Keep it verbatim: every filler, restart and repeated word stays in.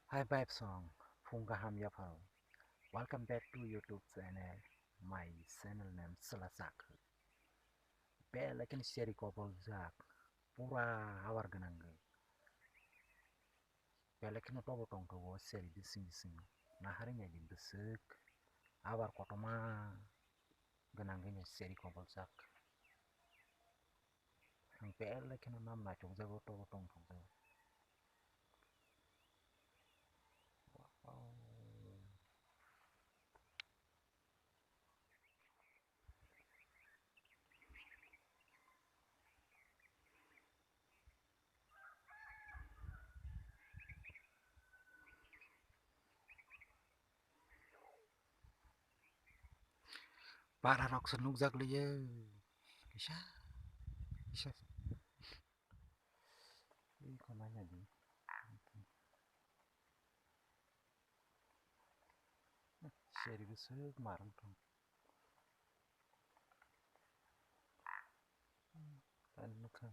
Hi vibes song, phung kaham yapharo. Welcome back to YouTube channel. My channel name Chwla Chakhu. Belai kheno seri koboljak, pura habar gwnang. Belai kheno tobo tongthogo seri bising bising. Nahari naidi bwswk habar kotorma gwnang gwnang seri koboljak. Ang belai kheno nam naitukjago, tobo tongthokjago. Wow. Para rok se nukjak liye. Kisa, kisa. Ui, kho naina di. Seri bwswk marwng thung. Ani nukha.